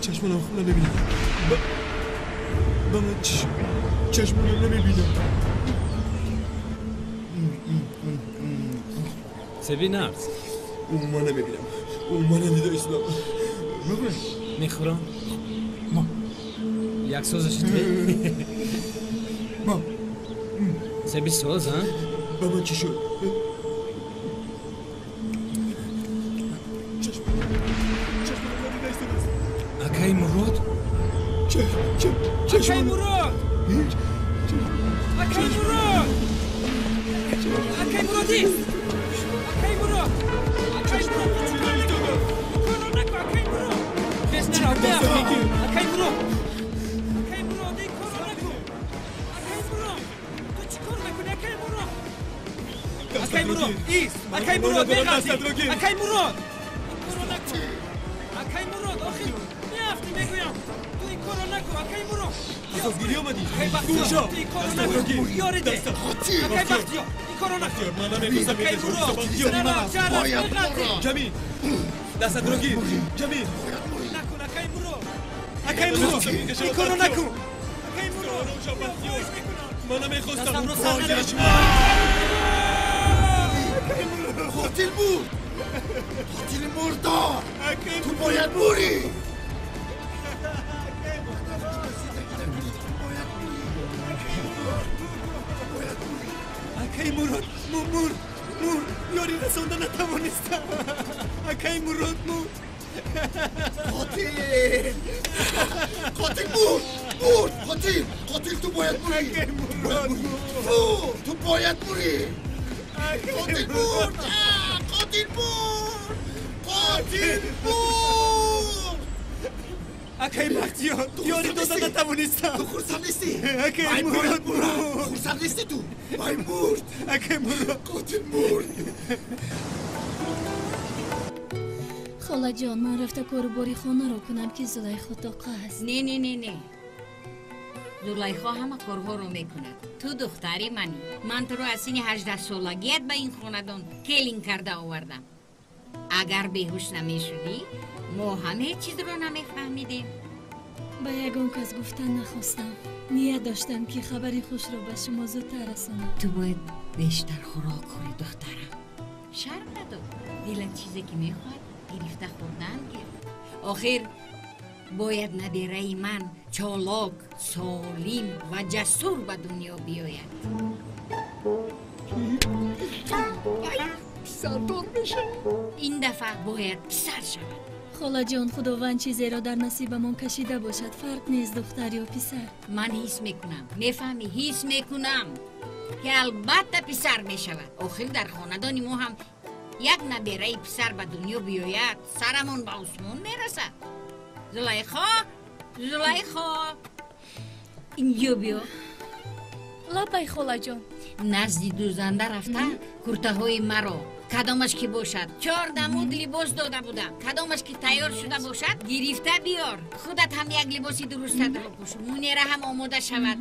Чашмонам хуб намебинам. Ба ман чӣ шуд? Чашмонам намебинам. Себи нағз. Умуман намебинам. Умуман надида истодам. Мехӯрам. Як созаши ту? Себи соз, а? Ба ман чӣ шуд? Чашмонам надида истодааст. Акаи Мурод? Акаи Мурод! Акаи Мурод! Акаи Мурод ист! Акаи Мурод! Акаи Мурод, ту чӣ кор мекунӣ? Корро накун, Акаи Мурод! Хес нарав, биафтӣ! Акаи Мурод! Акаи Мурод, ин корро накун! Акаи Мурод! Ту чӣ кор мекунӣ, Акаи Мурод? Акаи Мурод, ист! Акаи Мурод, меғалтӣ! Акаи Мурод! Ин корро накун! Акаи Мурод, охир меафтӣ, мегӯям! Ту ин корро накун, Акаи Мурод! Асосгирӣ омадӣ? Акаи Бахтиёр, ту ин корро накун! Ёри деҳ! Акаи Бахтиёр, ин корро накун! Ман намехостам. Акаи Мурод, нарав, ҷарас, меғалтӣ! Ҷамил! Дастатро гир! Ҷамил! Накун, Акаи Мурод! Акаи Мурод, ин корро накун! Акаи Мурод, хоҳиш мекунам! Ман намехостам. Дастамро сар надеҳ! Қотил буд! Қотили мурдор! Ту бояд мурӣ! Акаи Мурод мурд! Мурд! Ёри расонда натавонистам! Акаи Мурод мурд! Қотил! Қотил мурд! Мурд! Қотил! Қотил, ту бояд мурӣ! Акаи Мурод мурд! Ту бояд мурӣ! Қотил мурд! Қотил мурд! Қотил мурд! Акаи Бахтиёр, ёри дода натавонистам. Ту хурсанд нестӣ? Акаи Мурод мурд! Хурсанд нестӣ ту? Вай мурд! Акаи Мурод! Қотил мурд! Холаҷон, ман рафта кору бори хонаро кунам, ки Зулайхо тоқа аст. Не, не, не, не. Зулайхо ҳама корҳоро мекунад. Ту духтари манӣ. Ман туро аз синни 18-солагият ба ин хонадон келин карда овардам. Агар беҳуш намешудӣ, мо ҳам ҳеҷ чизро намефаҳмидем. Ба ягон кас гуфтан нахостам. Ният доштам, ки хабари хушро ба шумо зудтар расонам. Ту бояд бештар хӯрок хӯрӣ, духтарам. Шарм надор. Дилат чизе ки мехоҳад, гирифта хӯрдан гир. Охир бояд набираи ман чолок, солим ва ҷасур ба дунё биёяд. Писардор мешавад. Ин дафъа бояд писар шавад. Холаҷон, худованд чизеро дар насибамон кашида бошад, фарқ нест духтар ё писар. Ман ҳис мекунам, мефаҳмӣ, ҳис мекунам, ки албатта писар мешавад. Охир дар хонадони мо ҳам як набираи писар ба дунё биёяд, сарамон ба осмон мерасад. Зулайхо, Зулайхо, инҷо биё. Лаббай, холаҷон. Назди дӯзанда рафта куртаҳои маро, кадомаш ки бошад, 4 намуд либос дода будам, кадомаш ки тайёр шуда бошад, гирифта биёр. Худат ҳам як либоси дурустатро пӯш, Мунера ҳам омода шавад.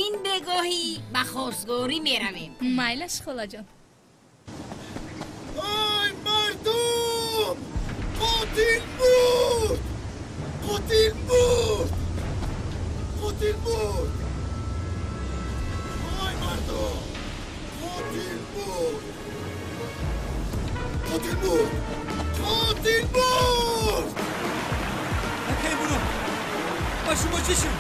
Ин бегоҳӣ ба хостгорӣ меравем. Майлаш, холаҷон. Ой, мардум! Қотил мурд! Қотил мурд! Қотил мурд! Ой, мардум! Қотил мурд! Қотил мурд! Қотил мурд! Акаи Мурод, ба шумо чӣ шуд?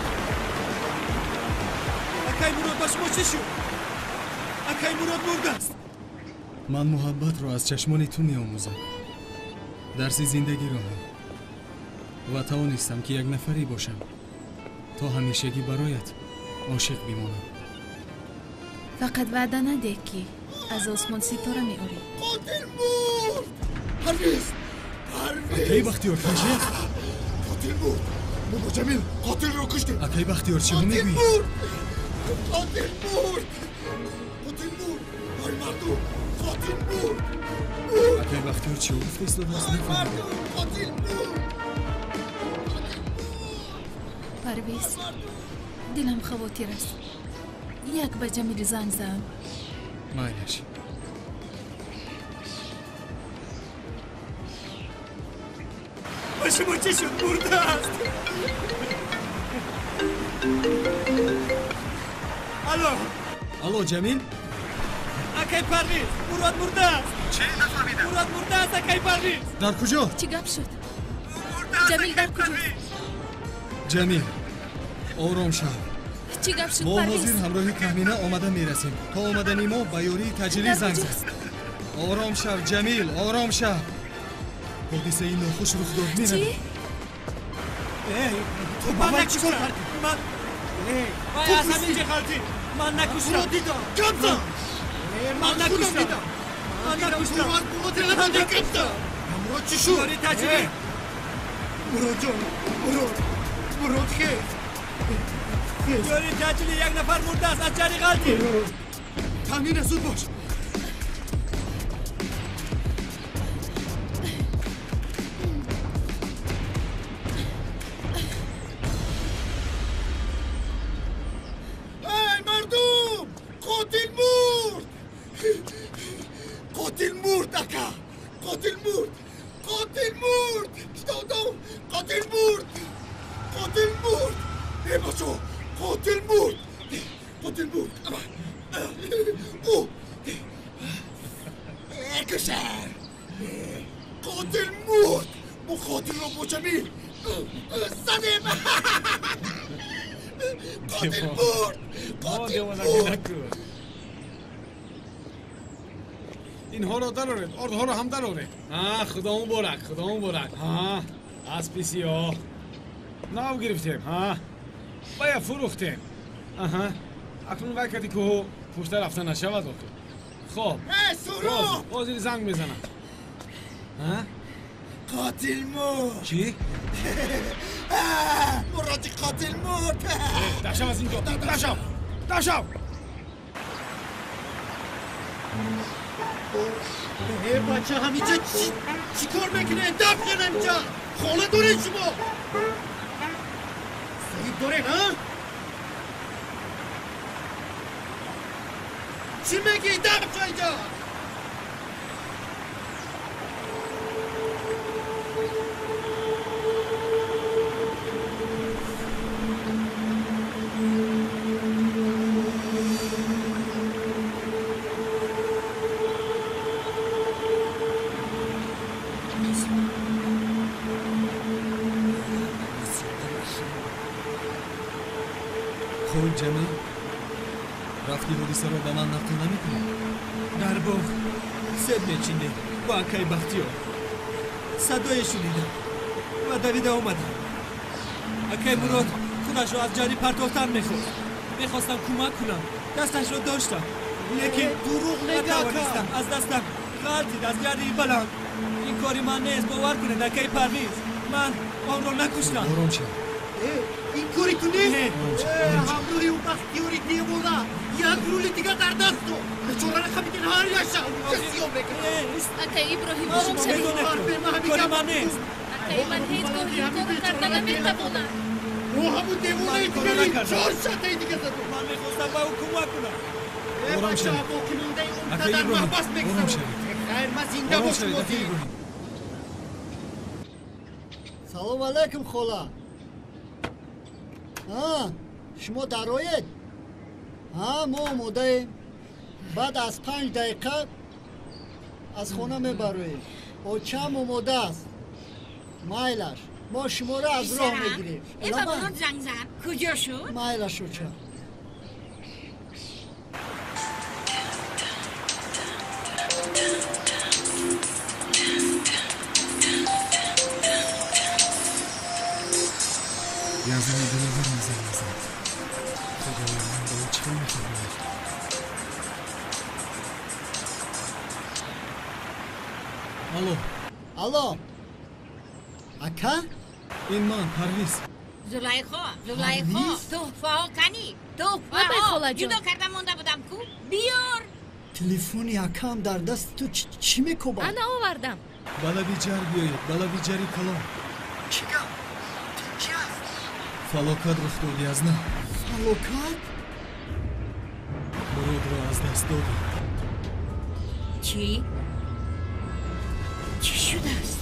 Акаи Мурод, ба шумо чӣ шуд? Акаи Мурод мурдааст. Ман муҳаббатро аз чашмони ту меомӯзам, дарси зиндагиро ҳам, ва тавонистам, ки як нафарӣ бошам, то ҳамешагӣ бароят ошиқ бимонам. Фақат ваъда надеҳ, ки аз осмон ситора меорӣ. Қотил мурд! Парвиз! Парвиз! Акаи Бахтиёр, чӣ? Қотил мурд! Мо бо Ҷамил қотилро куштем! Акаи Бахтиёр, чӣ Қотил мегӯӣ? мурд! Қотил мурд! Қотил мурд! Ой, мардум! Қотил мурд! Мурд! Акаи Бахтиёр, чӣ гуфта истодааст? Ой, Нафаҳмидам. мардум! Қотил мурд! Парвиз, дилам хавотир аст. Як ба Ҷамил занг зан. Майлаш. Ба шумо чӣ шуд? Мурдааст. Алло, Ҷамил? Акай Парвиз, Мурод мурдааст. Чӣ? Нафаҳмидам. Мурод мурдааст, акай Парвиз. Дар куҷо? Чӣ гап шуд? Ҷамил дар куҷост? Ҷамил, ором шав. Чӣ гап шуд, Мо Парвиз? ҳозир ҳамроҳи Таҳмина омада мерасем. То омадани мо ба ёрии таҷрӣ Дар занг куҷост? зад. Ором шав, Ҷамил, ором шав. Ҳодисаи нохуш рух дод. Чӣ? Меравем. Ту ба ман чӣ кор кардӣ? Ман вай аз ҳамин ҷо ғалтид. Ман накуштам. Мурод дидам. Гап зан. Ман накуштам. Ман накуштам. Мурод чӣ шуд? Ёрии таҷрӣ. Муродҷон, Мурод, Мурод хез. Ёрии таҷрӣ, як нафар мурдааст, аз ҷари ғалтид. Таҳмина, зуд бош. Эй, мардум! Қотил мурд! Қотил мурд, ака! Қотил мурд! Қотил мурд! Додом! Қотил мурд! Қотил мурд! Э, бачо! Қотил мурд! Қотил мурд! Аба! О! Э, кушар! Қотил мурд! Мо қотилро бо Ҷамил задем! Қотил мурд! Қотил мурд! Инҳоро дароред, ордҳоро ҳам дароред. А, худо муборак, худо муборак. Ҳа, аспи сиёҳ нав гирифтем. Ҳа, бая фурӯхтем. Аҳа, акнун вай кади кӯҳу пушта рафта нашавад охир. Хоб, Э, Суҳроб! ҳозир занг мезанам. Ҳа? Қотил мурд! Чӣ? Муроди қотил мурд! Дашав аз ин ҷо, дашав, дашав! Э, бача, ҳаминҷа чӣ кор мекунед? Даф кун ҳаминҷа! Хона доред шумо? Соҳиб доред, ҳа? Чӣ мегӣ? Даф ша инҷа! Хуб, Ҷамил, рафти ҳодисаро ба ман нақл намекунӣ? Дар боғ себ мечиндем бо акай Бахтиёр. Садое шунидам ва давида омадам. Акай Мурод худашро аз ҷарӣ партофтан мехост. Мехостам кӯмак кунам, дасташро доштам, лекин Дурӯғ мегӯ, ака! натавонистам, аз дастам ғалтид аз ҷарии баланд. Ин кори ман нест, бовар кунед, акай Парвиз, ман онро накуштам. Ором шав. Э, ин кори ту нест? Не. Э, ҳамроҳи ӯ Бахтиёри девона як рули дигар дар даст дор. Бечораро хамидин ҳар як шаб сиёҳ мекунад. Акай Иброҳим, ором Шумо шавед. медонед, ки кори ман нест. Акай, ман ҳеҷ гоҳ ин корро карда наметавонам. Ӯ ҳамун девонаи Ман корро дигари накардам. чор шатаи дига задо. Ман мехостам ба ӯ кӯмак кунам. Э, Ором бача, шавед. боқимондаи он Акай қадар Иброҳим, маҳбас ором мегузарад. шавед. Э, хайр, ман зинда Ором бошам шавед, акай озир. Иброҳим. Салом алайкум, хола. А, шумо дароед? Ҳа, мо омодаем. Баъд аз 5 дақиқа аз хона мебароем. Очам омода аст. Майлаш, мо шуморо аз роҳ Писарам, мегирем. э, ба Мурод занг зад. Куҷо шуд? Майлаш, оча. Язани Диловарам занг зад. Худоё, ман ба ӯ чӣ хел мефаҳмонам? Алло, Алло, ака? Ин ман, Парвиз. Зулайхо, Зулайхо, Парвиз? тӯҳфаҳо канӣ? Лабай, Тӯҳфаҳо холаҷон. ҷудо карда монда будам ку? Биёр. Телефони акам дар дасти ту чӣ мекобад? Ана овардам. Ба лаби ҷар биёед, ба лаби ҷари калон. Чӣ гап? Чӣ аст? Фалокат рух доди аз нав. Фалокат? Муродро аз даст додем. Чӣ? Чӣ шудааст?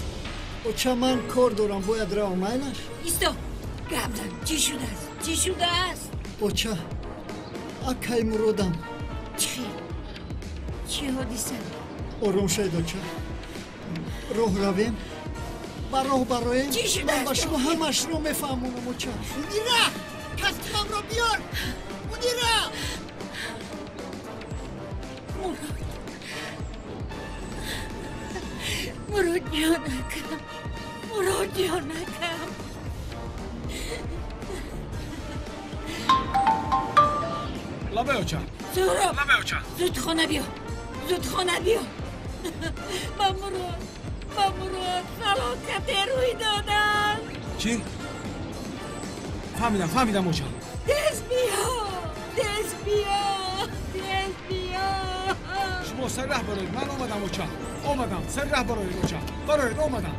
Оча, ман кор дорам, бояд равам, майлаш? Исто, гап зан, чӣ шудааст? Чӣ шудааст? Оча, акай Муродам Чӣ? Чӣ ҳодиса? Ором шавед, оча. Роҳ равем, ба роҳ бароем. Чӣ шудааст? Ман ба шумо ҳамашро мефаҳмонам, оча. Мунира! Костюмамро биёр! Мунира! Мурод. Мурод ҷонакам. Мурод ҷонакам. Лабай, оча. Суҳроб. Лабай, оча. Зуд хона биё. Зуд хона биё. Ба Мурод, ба Мурод фалокате рӯй доданд. Чӣ? Фаҳмидам, фаҳмидам, оча. Тез биё, тез биё, тез биё. Шумо сари раҳ бароед, ман омадам, оча. Омадам, сари раҳ бароед, оча. Бароед, омадам.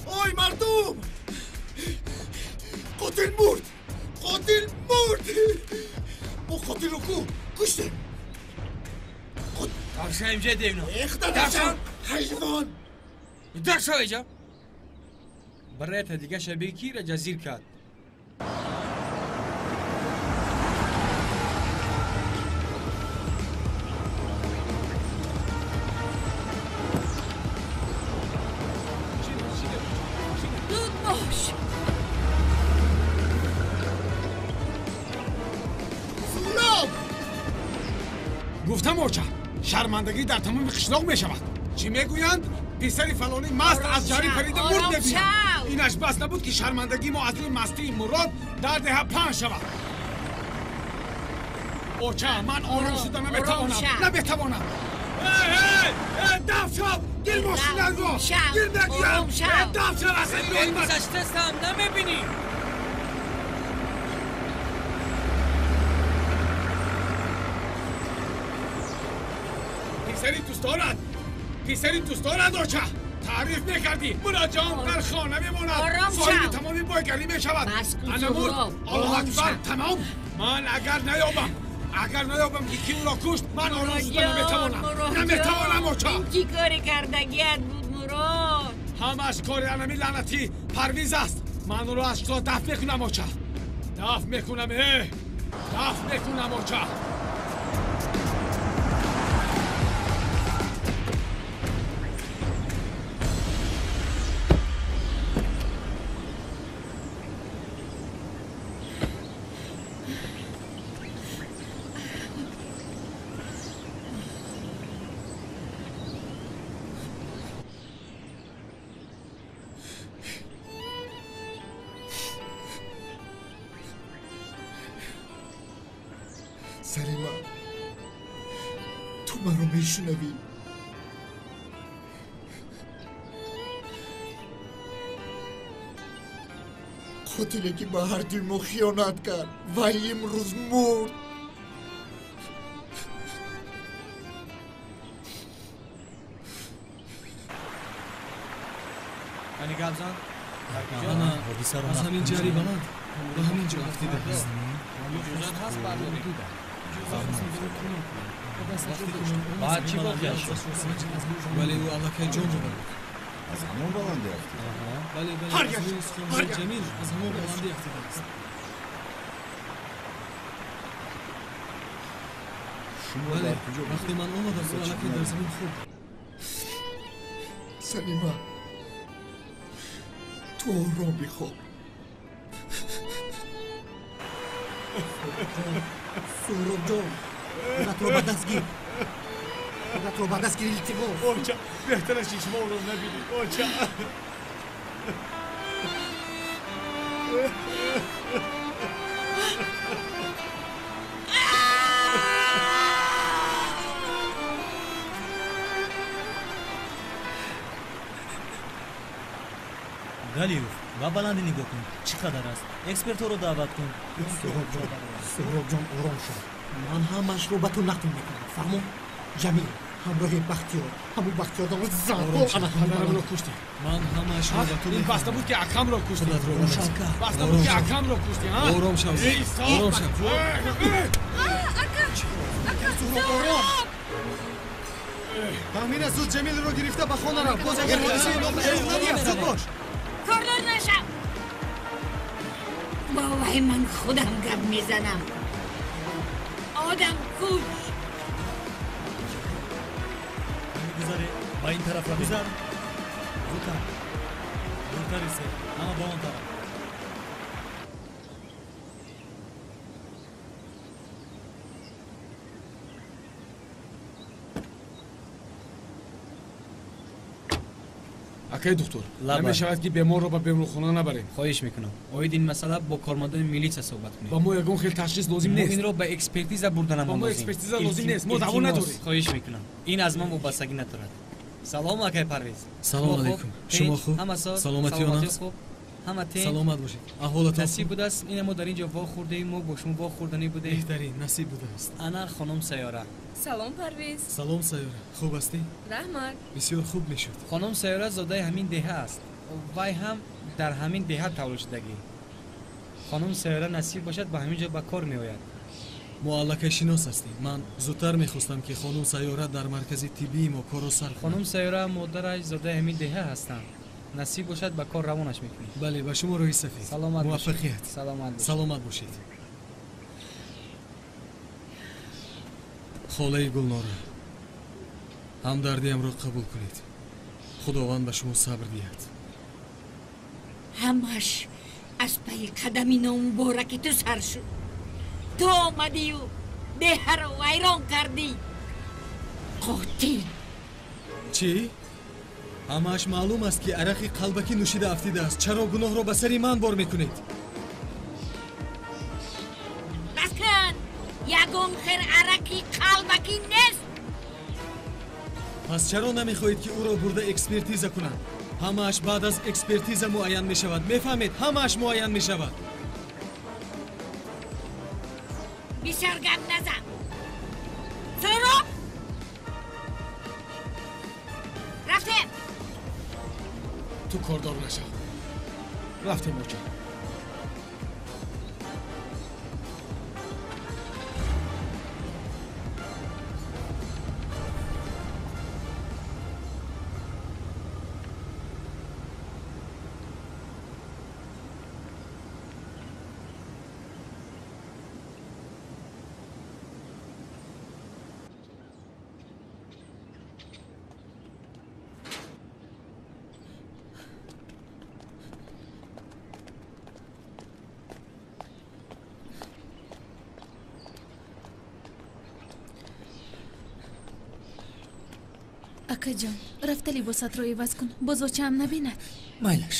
Ой, мардум! Қотил мурд! Қотил мурд! Мо қотилро ку куштем! Дарша инҷа девно. Эхта дарша! Ҳайвон! Дарша инҷа! Бароята дига шабеҳи кира ҷазир кард. Зуд бош. Суҳроб! Гуфтам, оча, шармандагӣ дар тамоми қишлоқ мешавад. Чӣ мегӯянд? Писари фалонӣ маст аз ҷарӣ парида мурд Ором мебинад. шав. Инаш бас набуд, ки шармандагии мо аз рӯи мастии Мурод дар деҳа паҳн шавад. Оча, ман ором шуда наметавонам, Ором шав. наметавонам. Даф шав! Гир мошинанро! Шав. Гир мегӯям! Ором шав. Даф шав аз ин! Гузаштастам, намебинӣ? Писари дӯстдорад, писари дӯстдорад, оча. Таъриф мекардӣ, Муродҷон дар хона мемонад, Ором соҳиби шав. тамоми бойгарӣ мешавад. Бас кун, Ана мурд. Суҳроб. Аллоҳ Ором акбар, шав. тамом. Ман агар наёбам, агар наёбам, ки ки ӯро кушт, ман ором шуда наметавонам, наметавонам, оча. Ин чӣ кори кардагият буд, Мурод? Ҳамаш кори анами лаънатӣ Парвиз аст. Ман ӯро аз шуто дафт мекунам, оча, дафт мекунам, э дафт мекунам, оча. Салима, ту маро мешунавӣ? Қотиле, ки ба ҳардуи мо хиёнат кард, вай имрӯз мурд. Кани гап зан. Ана аз ҳамин ҷари баланд ба ҳамин ҷо афтидааст. Иҷозат ҳаст бардорем? Баъд чӣ воқеа шуд? Вале ӯ аллакай ҷон дода буд. Аз ҳамон баландӣ афтид? Бале, бале, Ҳар аз як, рӯи ҳар суханҳои як. Ҷамил аз ҳамон баландӣ афтидааст. Шумо Бале, дар куҷо вақте будед? ман омадам, ӯ Ҳодиса чӣ аллакай гуна дар буд? замин хоб буд. Салима, ту ором бихоб. Суҳробҷон, худатро ба даст гир. Худатро ба даст гир, илтимос. Оча, беҳтараш ки шумо ӯро набинед, оча. Галиев, ба баландӣ нигоҳ кун, чӣ қадар аст. Экспертҳоро даъват кун. Суҳробҷон, Суҳробҷон, ором шав. Ман ҳамашро ба ту нақл мекунам, фаҳмо? Ҷамил ҳамроҳи Бахтиёр, ҳамун Бахтиёрдон зан. Ором шав. Ана ҳамун Падарамро баланд. куштӣ. Ман ҳамаашро ба ту Ин баста мефаҳмам. буд, ки акамро куштӣ. Худатро ба даст гир. Баста буд, Ором ки шав. акамро куштӣ, ҳа? Ором шав. Эй, Ором шав. Эй, эй! Ака! Суҳроб, ором. Таҳмина, зуд Ҷамилро гирифта ба хона рав. Боз агар ҳодисаи нохуш рух надиҳад, зуд бош. Кордор нашав. Бо вай ман худам гап мезанам. Одам куш. Гузаре, ба ин тараф равем. Гузар. Зудтар. Дуртар истед. Ҳама ба он тараф. Акай духтур, намешавад ки беморро ба беморхона набарем. Хоҳиш мекунам, оид ин масъала бо кормандони милитсия суҳбат кунед. Ба мо ягон хел ташхис лозим нест. Мо инро ба экспертиза бурданамон лозим. Ба мо экспертиза лозим нест, мо даъво надорем. Хоҳиш мекунам, ин аз ман вобастагӣ надорад. Салом, акай Парвиз. Салом алейкум. Шумо хуб? Саломатиён хуб? Ҳама тинч? Саломат бошед. Аҳволатон насиб будааст. Ина мо дар ин ҷо вохӯрдем, мо бо шумо вохӯрданӣ будем. Беҳтарин, насиб будааст. Ана хонум Сайёра. Салом, Парвиз. Салом, Сайёра. Хуб ҳастӣ? Раҳмат. Бисёр хуб мешуд. Хонум Сайёра зодаи ҳамин деҳа аст. Вай ҳам дар ҳамин деҳа таваллуд шудагӣ. Хонум Сайёра насиб бошад ба ҳамин ҷо ба кор меояд. Мо аллакай шинос ҳастем. Ман зудтар мехостам ки хонум Сайёра дар маркази тиббии мо корро сар кунад. Хонум Сайёра модараш зодаи ҳамин деҳа ҳастанд. Насиб бошад ба кор равонаш мекунем. Бале, ба шумо рӯҳи сафед. Саломат муваффақият. Саломат бошед. Саломат бошед. Холаи Гулнора, ҳамдардиамро қабул кунед. Худованд ба шумо сабр диҳад. Ҳамаш аз пайи қадами номубораки ту сар шуд. Ту омадию деҳаро вайрон кардӣ. Қотил. Чӣ? Ҳамааш маълум аст ки арақи қалбакӣ нӯшида афтидааст. Чаро гуноҳро ба сари ман бор мекунед? Бас кун! Ягон хел арақи қалбакӣ нест. Пас чаро намехоҳед ки ӯро бурда экспертиза кунанд? Ҳамааш баъд аз экспертиза муайян мешавад. Мефаҳмед? Ҳамааш муайян мешавад. Бисёр гап назан. Суҳроб! Рафтем. Ту кордор нашав. Рафтем, оча. Акаҷон, рафта либосатро иваз кун, боз очаам набинад. Майлаш.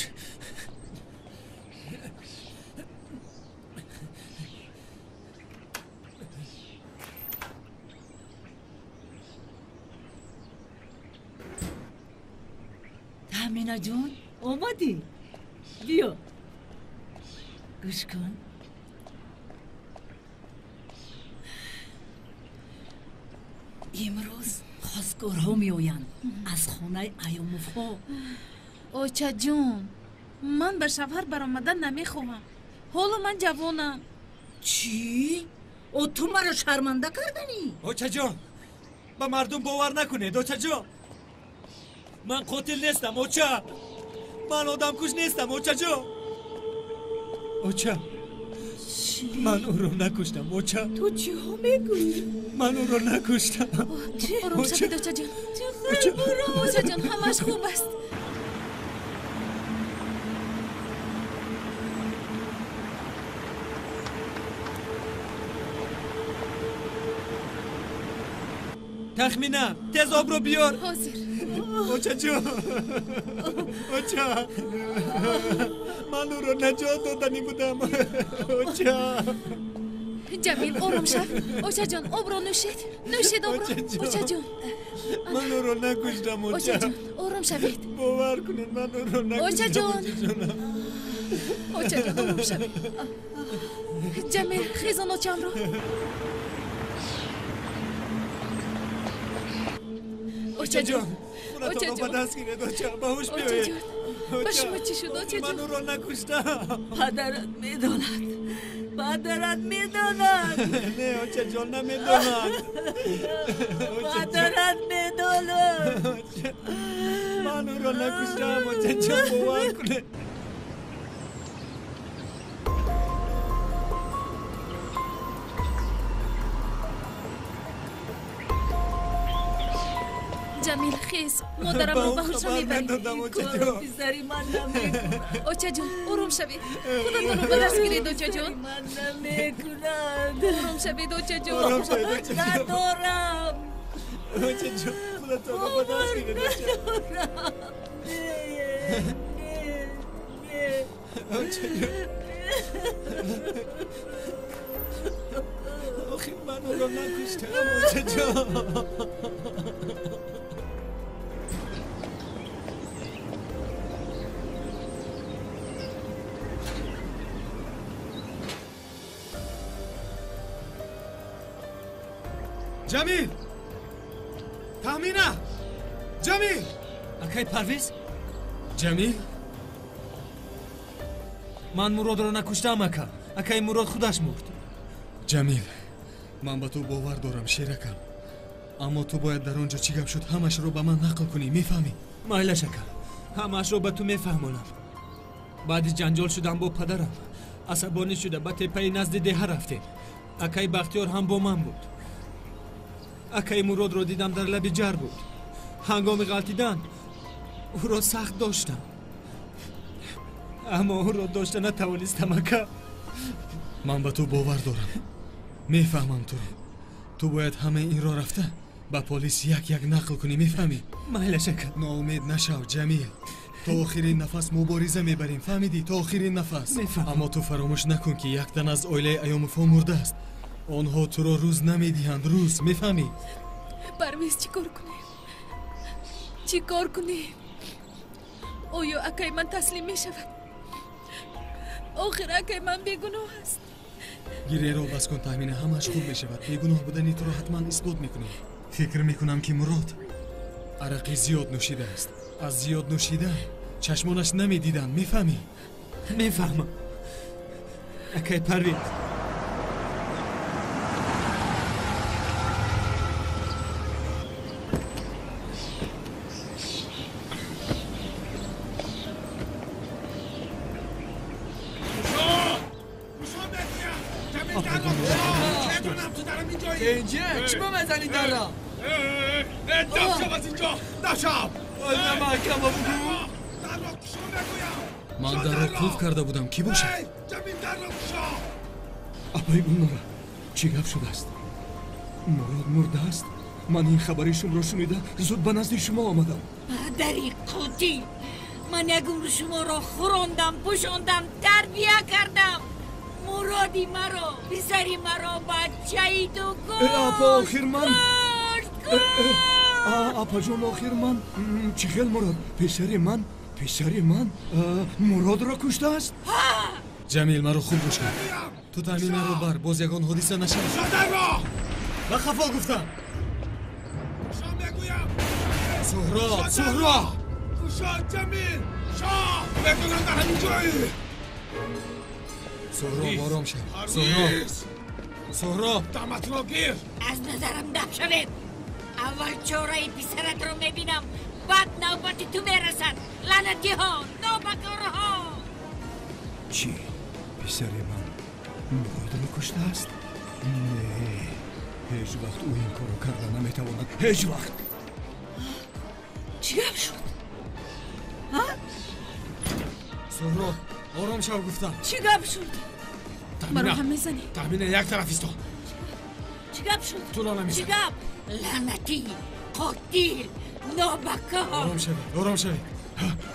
Таҳминаҷон, омадӣ? Биё. Гӯш кун. Имрӯз хостгорҳо меоянд аз хонаи Аёмовҳо. Очаҷон, ман ба шавҳар баромадан намехоҳам. Ҳоло ман ҷавонам. Чӣ? О, ту маро шарманда карданӣ? Очаҷон, ба мардум бовар накунед, очаҷон. Ман қотил нестам, оча. Ман одамкуш нестам, очаҷон. Оча, ман ӯро накуштам, оча. Ту чиҳо мегӯӣ? Ман ӯро накуштам. Ором шавед, очаҷон. Очаҷон, ҳамааш хуб аст. Тахмина, тез обро биёр. Ҳозир. Очаҷон, оча, ман ӯро наҷот доданӣ будам. Оча. Ҷамил, ором шав. Очаҷон, обро нӯшед. Нӯшед обро. Очаҷон. Ман ӯро накуштам, оча. Очаҷон, ором шавед. Бовар кунед, ман ӯро накуштам. Очаҷон. Очаҷон, ором шавед. Ҷамил, хезон очамро. Очаҷон, худатонро ба даст гиред, оча, ба ҳуш биёед. Ба шумо чӣ шуд, очаҷон? Ман ӯро накуштам. Падарат медонад. Падарат медонад. Не, очаҷон, намедонад. Падарат медонад. Ман ӯро накуштам, очаҷон, бовар кунед. Ҷамил, хез, модарамро ба ҳуҷра мебарем. Корро писари ман намекунад. Очаҷон, ором шавед, худатонро ба даст гиред. Очаҷон, ман намекунад. Ором шавед, очаҷон. Надорам. Очаҷон, худатонро ба даст гиред. Надорам. Очаҷон, охир ман ӯро накуштам, очаҷон. Ҷамил! Таҳмина! Ҷамил! Акай Парвиз? Ҷамил? Ман Муродро накуштам, ака. Акай Мурод худаш мурд. Ҷамил, ман ба ту бовар дорам, шеракам. Аммо ту бояд дар он ҷо чӣ гап шуд, ҳамашро ба ман нақл кунӣ, мефаҳмӣ? Майлаш, ака, ҳамаашро ба ту мефаҳмонам. Баъди ҷанҷол шудам бо падарам, асабонӣ шуда ба теппаи назди деҳа рафтем. Акаи Бахтиёр ҳам бо ман буд. Акаи Муродро дидам, дар лаби ҷар буд. Ҳангоми ғалтидан ӯро сахт доштам, аммо ӯро дошта натавонистам, ака. Ман ба ту бовар дорам, мефаҳмам туро. Ту бояд ҳамаи инро рафта ба полис як як нақл кунӣ, мефаҳмӣ? Майлаш, ака. Ноумед нашав, Ҷамил. То охирин нафас мубориза мебарем, фаҳмидӣ? То охирин нафас. Аммо ту фаромӯш накун, ки як тан аз оилаи Аёмовҳо мурдааст. Онҳо туро рӯз намедиҳанд, рӯз, мефаҳмӣ? Парвиз, чӣ кор кунем? Чӣ кор кунем? Оё акаи ман таслим мешавад? Охир акаи ман бегуноҳ аст. Гирьяро бас кун, Таҳмина, ҳамааш хуб мешавад. Бегуноҳ будани туро ҳатман исбот мекунем. Фикр мекунам, ки Мурод арақи зиёд нӯшидааст. Аз зиёд нӯшидан чашмонаш намедиданд, мефаҳмӣ? Мефаҳмам, акай Парвиз. اینجا چی با مزنی در را؟ دب شب از اینجا، دب شب. محکم بگو. Ман дарро қулф карда будам, кӣ бошад? Апаи Гулнора, чӣ гап шудааст? Мурод мурдааст? Ман ин хабари шумро шунида зуд ба назди шумо омадам. Падари қотил, ман як умр шуморо хӯрондам, пӯшондам, тарбия кардам. Муроди маро, писари маро, бачаи ту кушт. Апа, охир ман, апаҷон, охир ман чӣ хел Мурод? Писари ман, писари ман Муродро куштааст? Ҷамил, маро хуб гӯш кун. Ту Таҳминаро бар, боз ягон ҳодиса нашавад. Ба хафо гуфтам. Суҳроб, Суҳроб! Кушод, Ҷамил! Шоҳ! Медонам дар ҳамин ҷоӣ. Суҳроб, ором шав. Суҳроб, Суҳроб, даматро гир. Аз назарам даб шавед. Аввал чораи писаратро мебинам, баъд навбати ту мерасад. Лаънатиҳо, нобакорҳо. Чӣ? Писари ман Муродро куштааст? Не, ҳеҷ вақт ӯ ин корро карда наметавонад. Ҳеҷ вақт. Чӣ гап шуд? Суҳроб, ором шав гуфтам. Чӣ гап шуд? Маро ҳам мезанӣ? Таҳмина, як тараф исто. Чӣ гап шуд? Туро намезанам. Чӣ гап? Лаънатӣ, қотил, нобакор. Ором шавед, ором шавед.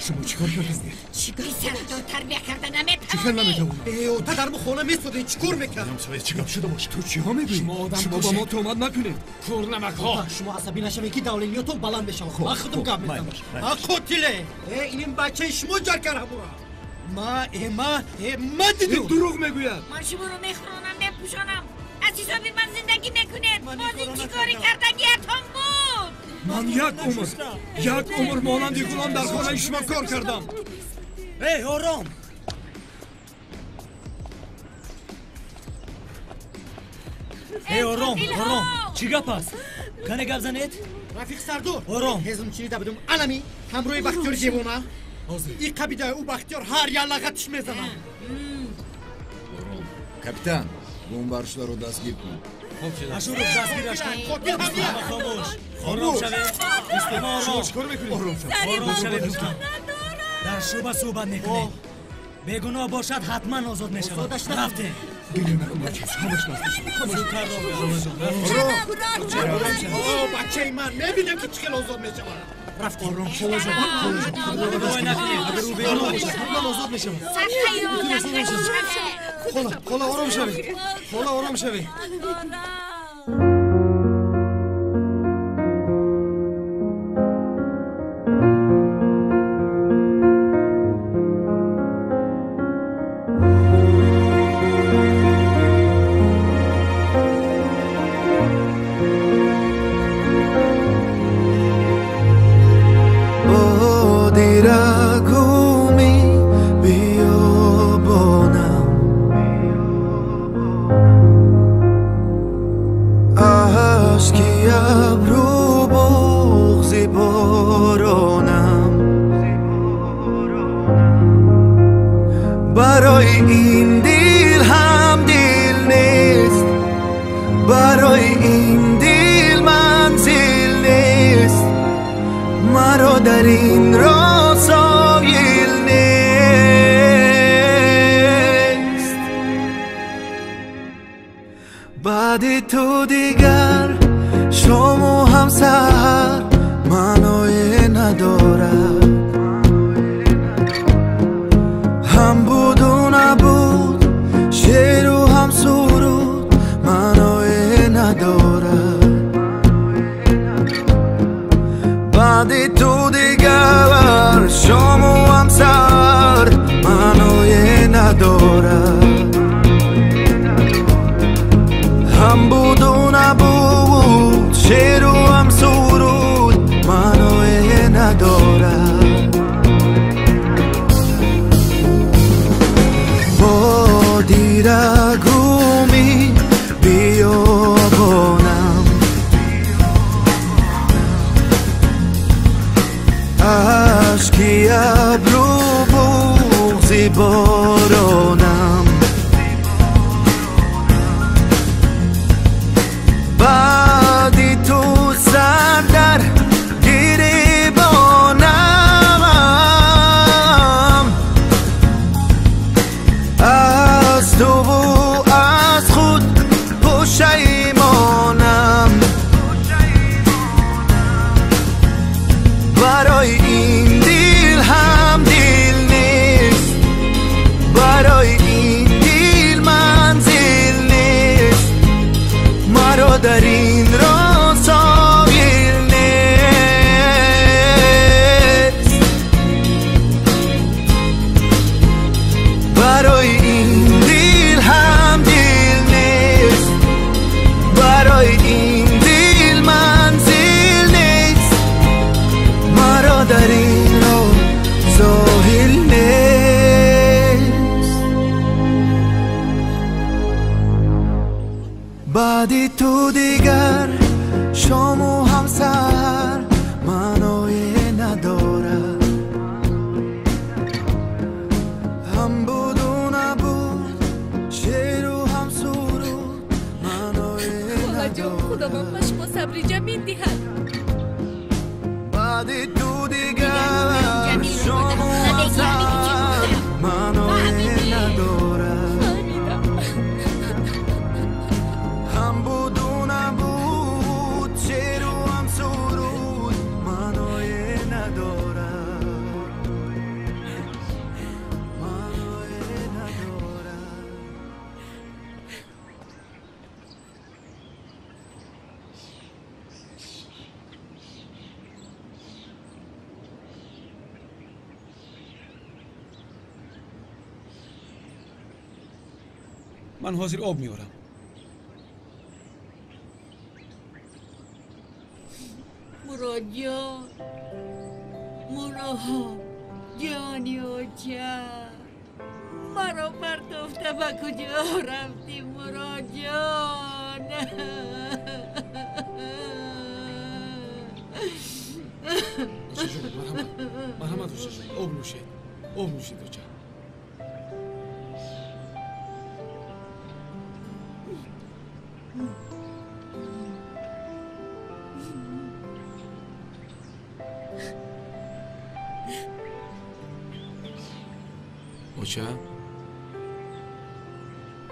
Шумо чӣ кор кардед? Писаратро тарбия карда Чӣ хел наметавонӣ. наметавонам? Э, та дар хона месодӣ, чӣ кор мекард? Ором шавед, чӣ гап шуда бошад? Ту чиҳо мегӯӣ? Шумо одам Шумо ба кушед. мо туҳмат накунед. Кӯрнамакҳо. Шумо асабӣ нашавед, ки давлениётон баланд мешавад. Ман худам гап мезанам. майли. Қотиле! Э, ин бачаи шумо ҷар кард ҳамура. Ма, э, ма, э, ма дидум. Дурӯғ мегӯяд. Ман шуморо мехӯронам, мепӯшонам. Аз ҳисоби ман зиндагӣ мекунед. Боз ин чӣ кори кардагиятон буд? Ман як умр, як умр монанди ғулом дар хонаи шумо кор кардам. Эй, ором. Эй, ором, ором. Чӣ гап аст? Кане гап занед? Рафиқ Сардор. Ором. Ҳезум чинида будум. Анами ҳамроҳи Бахтиёри девона. И қабидаи ӯ Бахтиёр ҳар як лағатиш мезанад. Капитан, гумбаршударо дастгир кун. Ашуров, дастгираш кун. Хомӯш. Ором шавед. Ором. Чӣ кор мекунед? Ором шавед, дӯстон. Дар шӯъба суҳбат мекунем. Бегуноҳ бошад, ҳатман озод мешавад. Рафтем. Гиря накун, бача. Ҳамаш наздик шуд. Бачаи ман мебинем ки чӣ хел озод мешавад. Рафтем. Ором, холаҷон. Агар ӯ бегуноҳ бошад, ҳатман озод мешавад. Хола, хола, ором шавед. Хола, ором шавед. Ман ҳозир об меорам. Муродҷон, Мурод, ҷони оча, маро партофта ба куҷо рафтӣ, Муродҷон? ман. Очаҷон, марҳамат, марҳамат, очаҷон, об нӯшед, об нӯшед, оча. Оча,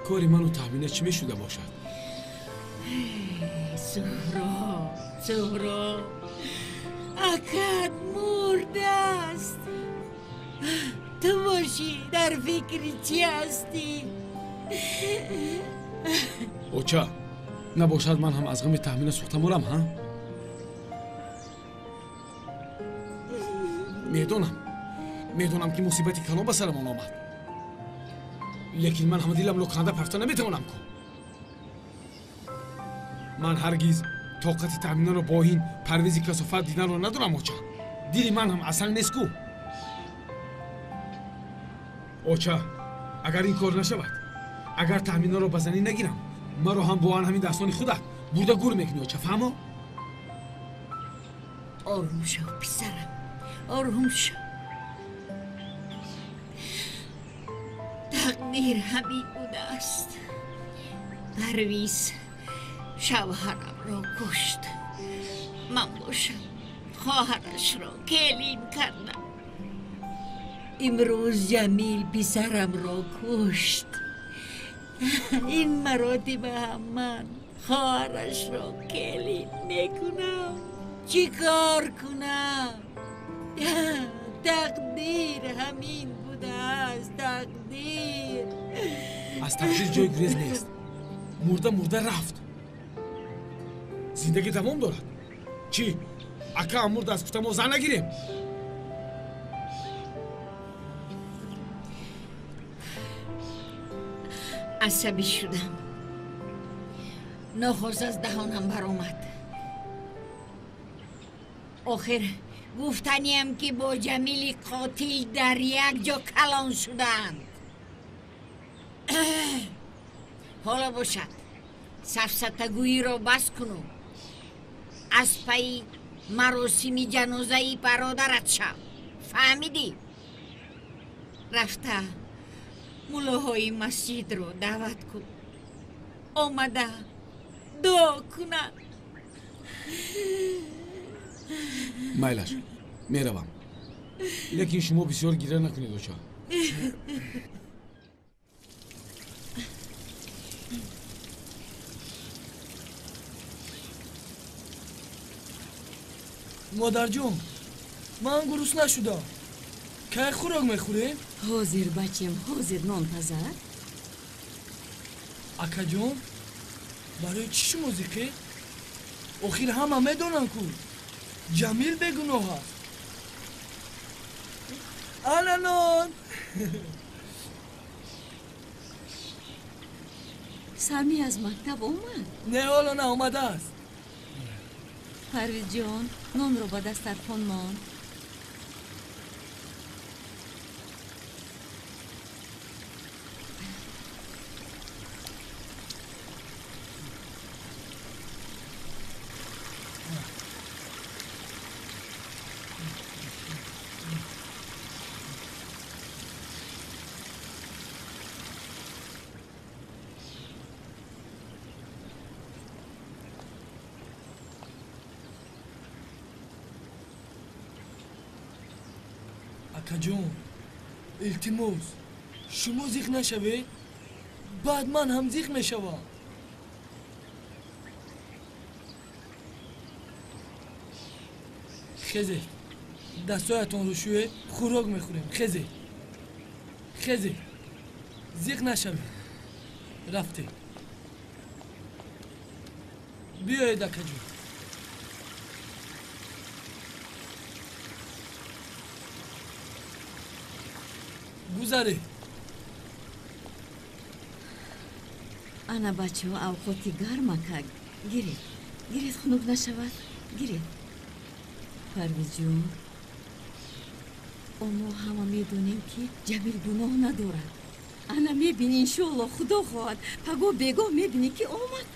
кори ману Таҳмина чӣ мешуда бошад? Суҳро, Суҳро, акат мурдааст. Ту бошӣ дар фикри чӣ ҳастӣ? Оча, набошад ман ҳам аз ғами Таҳмина сӯхта мурам, ҳа? Медонам, медонам ки мусибати калон ба сарамон омад, лекин ман ҳама диламро канда пафта наметавонам ку. Ман ҳаргиз тоқати Таҳминаро бо ин Парвизи касофат диданро надорам, оча. Дили ман ҳам асал нест ку. Оча, агар ин кор нашавад, агар Таҳминаро ба занӣ нагирам, маро ҳам бо ан ҳамин дастони худат бурда гур мекунӣ, оча, фаҳмо? Ором шав, писарам, ором шав. Тақдир ҳамин будааст. Парвиз шавҳарамро кушт, ман бошам хоҳарашро келин кардам. Имрӯз Ҷамил писарамро кушт. Ин маротиба ҳам ман хоҳарашро келин мекунам. Чӣ кор кунам? Тақдир ҳамин будааст, тақдир. Аз тақдир ҷои гурез нест. Мурда мурда рафт. Зиндагӣ давом дорад. Чӣ, акаам мурда аст, гуфта мо зан нагирем? Асабӣ шудам. Нохост аз даҳонам баромад. Охир гуфтаниям ки бо Ҷамили қотил дар як ҷо калон шуданд. Ҳоло бошад, сафсатагӯиро бас куну аз пайи маросими ҷанозаи бародарат шав. Фаҳмидӣ? Рафта муллоҳои масҷидро даъват кун, омада дуо кунанд. Майлаш, меравам, лекин шумо бисёр гиря накунед, оча. Модарҷон, ман гурусна шудам. Кай хӯрок мехӯрем? Ҳозир, бачем, ҳозир нон пазад. Акаҷон, барои чӣ шумо зиқед? Охир ҳама медонанд ку Ҷамил бегуноҳ аст. Ана нон. Сами аз мактаб омад? Не, ҳоло наомадааст. Парвизҷон, нонро ба дастархон мон. Акаҷон, илтимос, шумо зиқ нашавед, баъд ман ҳам зиқ мешавам. Хезед, дастҳоятонро шӯед, хӯрок мехӯрем. Хезед, хезед, зиқ нашавед. Рафтем. Биёед, акаҷон. Гузаред. Ана, бачаҳо, авқоти гармака. Гиред, гиред, хунук нашавад. Гиред. Парвизҷон, мо ҳама медонем, ки Ҷамил гуноҳ надорад. Ана мебинӣ, иншоалло, худо хоҳад, пагоҳ бегоҳ мебинӣ, ки омад.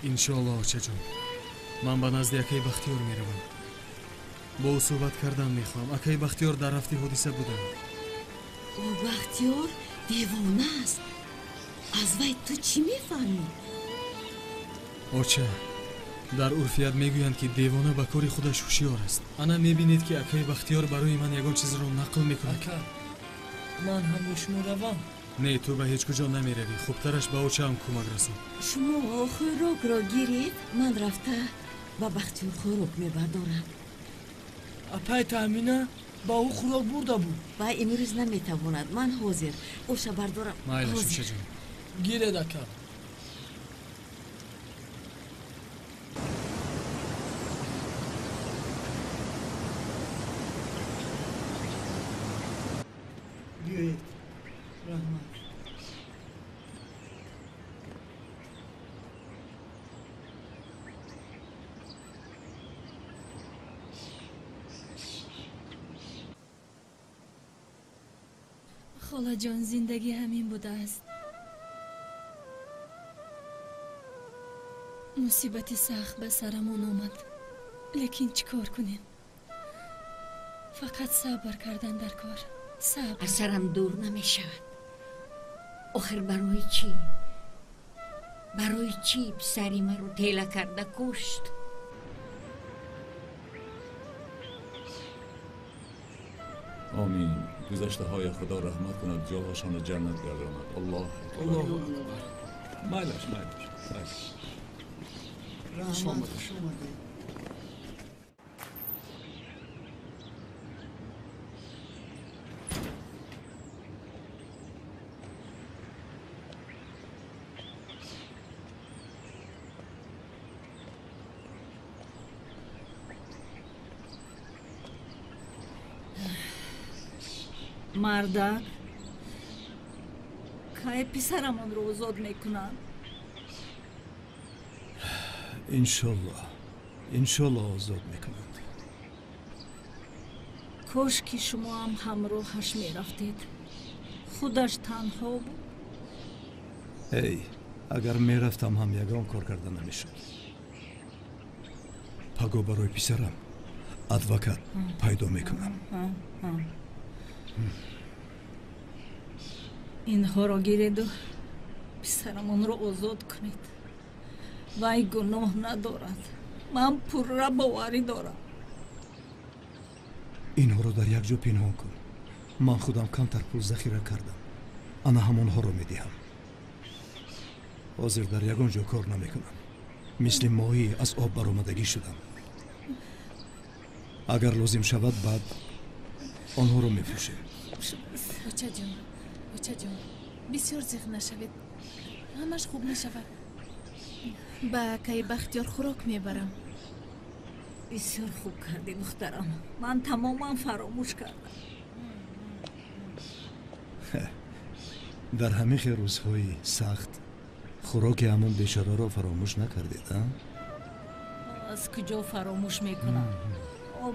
Иншоаллоҳ, очаҷон, ман ба назди акаи Бахтиёр меравам. Бо ӯ суҳбат кардан мехоҳам. Акаи Бахтиёр дар рафти ҳодиса буданд. Ӯ Бахтиёр девона аст. Аз вай ту чӣ мефаҳмӣ? Оча, дар урфият мегӯянд, ки девона ба кори худаш ҳушёр аст. Ана мебинед, ки акаи Бахтиёр барои ман ягон чизро нақл мекунад. Ака, ман ҳам бо шумо равам? Не, ту ба ҳеҷ куҷо намеравӣ. Хубтараш ба очаам кӯмак расон. Шумо хӯрокро гиред, ман рафта ба Бахтиёр хӯрок мебардорам. Апай Таъмина ба ӯ хӯрок бурда буд. Вай имрӯз наметавонад. Ман ҳозир оша бардорам. Майлаш, очаҷон. Гиред, ака. Биёед, раҳмат. Холаҷон, зиндагӣ ҳамин будааст. Мусибати сахт ба сарамон омад, лекин чӣ кор кунем? Фақат сабр кардан дар кор. Сабр. Аз сарам дур намешавад. Охир барои чӣ? Барои чӣ писари маро тела карда кушт? Омин. Гузаштаҳои Худо раҳмат кунад, ҷоҳошонро ҷаннат гардонад. Аллоҳ акбар. Майлаш, майлаш, майлаш. Раҳмат, хуш омадед. Мардак, кай писарамонро озод мекунанд? Иншоллоҳ, иншоллоҳ озод мекунанд. Кош ки шумоам ҳамроҳаш мерафтед. Худаш танҳо буд. Эй, агар мерафтам ҳам ягон кор карда намешуд. Паго барои писарам адвокат пайдо мекунам. Инҳоро гиреду писарамонро озод кунед. Вай гуноҳ надорад. Ман пурра боварӣ дорам. Инҳоро дар як ҷо пинҳон кун. Ман худам камтар пул захира кардам. Ана ҳамонҳоро медиҳам. Ҳозир дар ягон ҷо кор намекунам. Мисли моҳӣ аз об баромадагӣ шудам. Агар лозим шавад, баъд онҳоро мефурӯшем. Очаҷон, очаҷон, бисёр зиқ нашавед. Ҳамаш хуб мешавад. Ба акаи Бахтиёр хӯрок мебарам. Бисёр хуб кардӣ, духтарам. Ман тамоман фаромӯш кардам. Дар ҳамин хел рӯзҳои сахт хӯроки ҳамон бечораро фаромӯш накардед, а? Аз куҷо фаромӯш мекунам?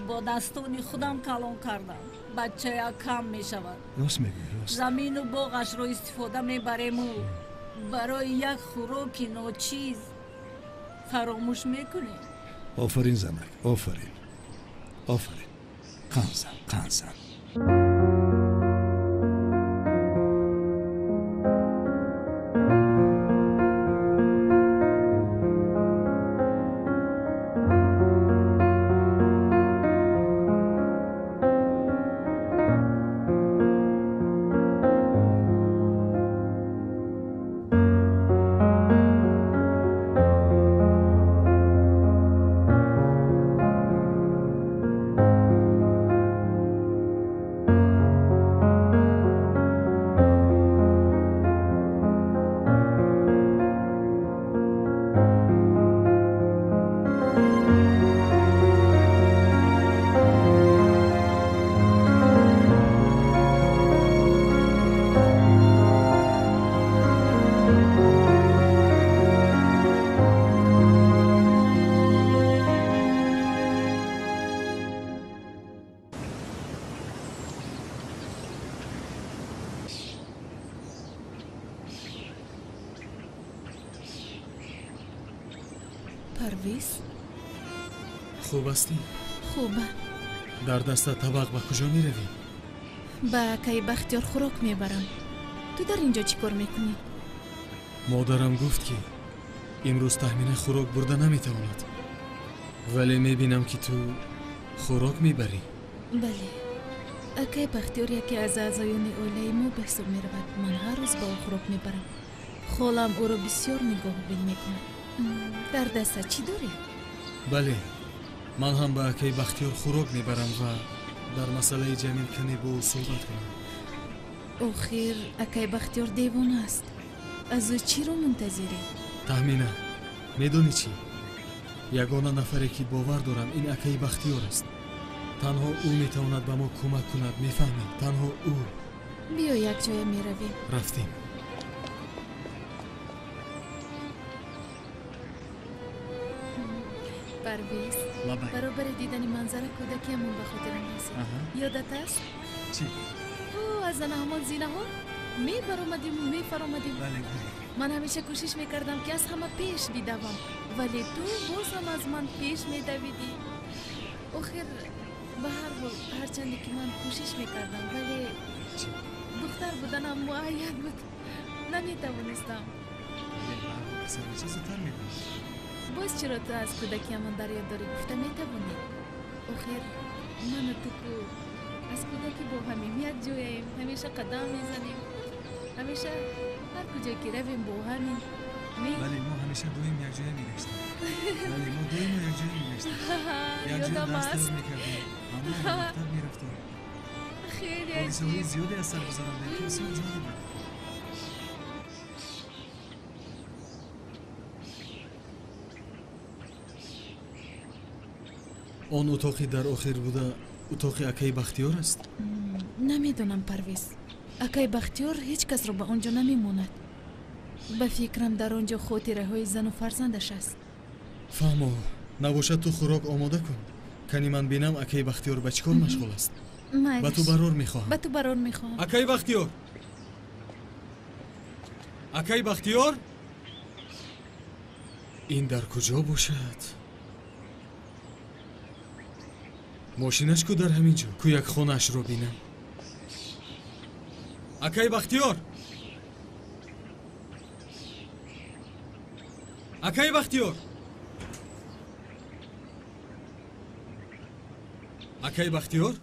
Бо дастони худам калон кардам. Бачая кам мешавад. Рост мегӯӣ, рост. Замину боғашро истифода мебарему барои як хӯроки ночиз фаромӯш мекунем. Офарин, занак, офарин, офарин. Қанзан, қанзан. Парвиз? Хуб ҳастӣ? Хубам. Дар дастат табақ ба куҷо меравӣ? Ба акаи Бахтиёр хӯрок мебарам. Ту дар ин ҷо чӣ кор мекунӣ? Модарам гуфт, ки имрӯз Таҳмина хӯрок бурда наметавонад. Вале мебинам, ки ту хӯрок мебарӣ. Бале. Акаи Бахтиёр яке аз аъзоёни оилаи мо ба ҳисоб меравад. Ман ҳар рӯз ба ӯ хӯрок мебарам. Холам ӯро бисёр нигоҳубин мекунад. Дар дастат чӣ дорӣ? Бале, ман ҳам ба акаи Бахтиёр хӯрок мебарам ва дар масъалаи Ҷамил каме бо ӯ суҳбат кунам. Охир акаи Бахтиёр девона аст. Аз ӯ чиро мунтазирӣ? Таҳмина, медонӣ чӣ? Ягона нафаре, ки бовар дорам, ин акаи Бахтиёр аст. Танҳо ӯ метавонад ба мо кӯмак кунад, мефаҳмӣ? Танҳо ӯ. Биё якҷоя меравем. Рафтем. Парвиз, баробари дидани манзара кӯдакиамон ба хотирам расид. Ёдат аст? Чӣ? Аз ана ҳамон зинаҳо мебаромадиму мефаромадим. Ман ҳамеша кӯшиш мекардам, ки аз ҳама пеш бидавам, вале ту боз ҳам аз ман пеш медавидӣ. Охир ба ҳар ҳол, ҳарчанде ки ман кӯшиш мекардам, вале духтар буданам муайян буд, наметавонистам. Боз чиро ту аз кӯдакиамон дар ёд дорӣ, гуфта метавонӣ? Охир ману ту ку аз кӯдакӣ бо ҳамем, як ҷояем, ҳамеша қадам мезанем, ҳамеша ҳар куҷое ки равем, бо ҳамем. Бале, мо ҳамеша доим якҷоя мегаштем. Бале, мо доимо якҷоя мегаштем, якҷоя Ёдам дарс аст. талаб мекардем, ҳамроҳ ба мактаб мерафтем. Хеле ҳодисаҳои аҷиб. зиёде аз сар гузарондем, ки бисёр ҷолиб буд. Он утоқи дар охир буда утоқи акаи Бахтиёр аст? Намедонам, Парвиз. Акаи Бахтиёр ҳеҷ касро ба он ҷо намемонад. Ба фикрам, дар он ҷо хотираҳои зану фарзандаш аст. Фаҳмо, набошад, ту хӯрок омода кун, кани ман бинам, акаи Бахтиёр ба чӣ кор машғул аст. Ба ту Майлаш. барор мехоҳам. Ба ту барор мехоҳам. Акаи Бахтиёр, акаи Бахтиёр, ин дар куҷо бошад? Мошинаш ку дар ҳамин ҷо ку, як хонаашро бинам. Акаи Бахтиёр, акаи Бахтиёр, акаи Бахтиёр.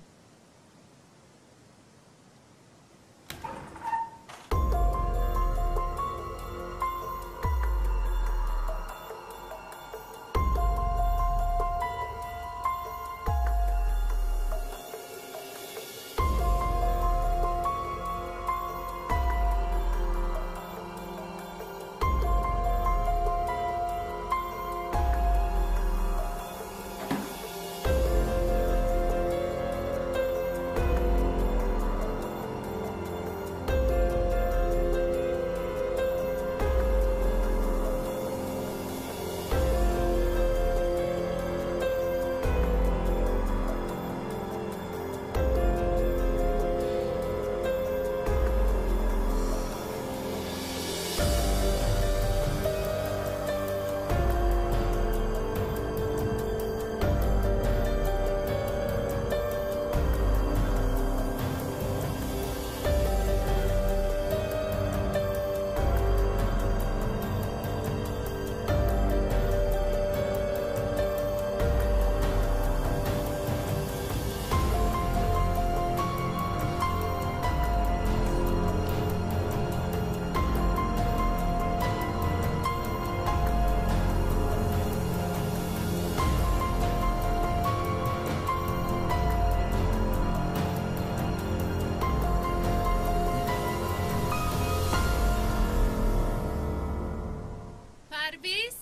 Парвиз,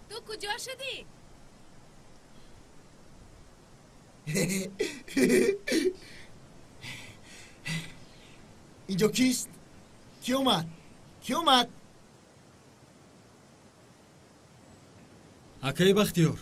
ту куҷо шудӣ? Инҷо кист? Кӣ омад? Кӣ омад? Акаи Бахтиёр.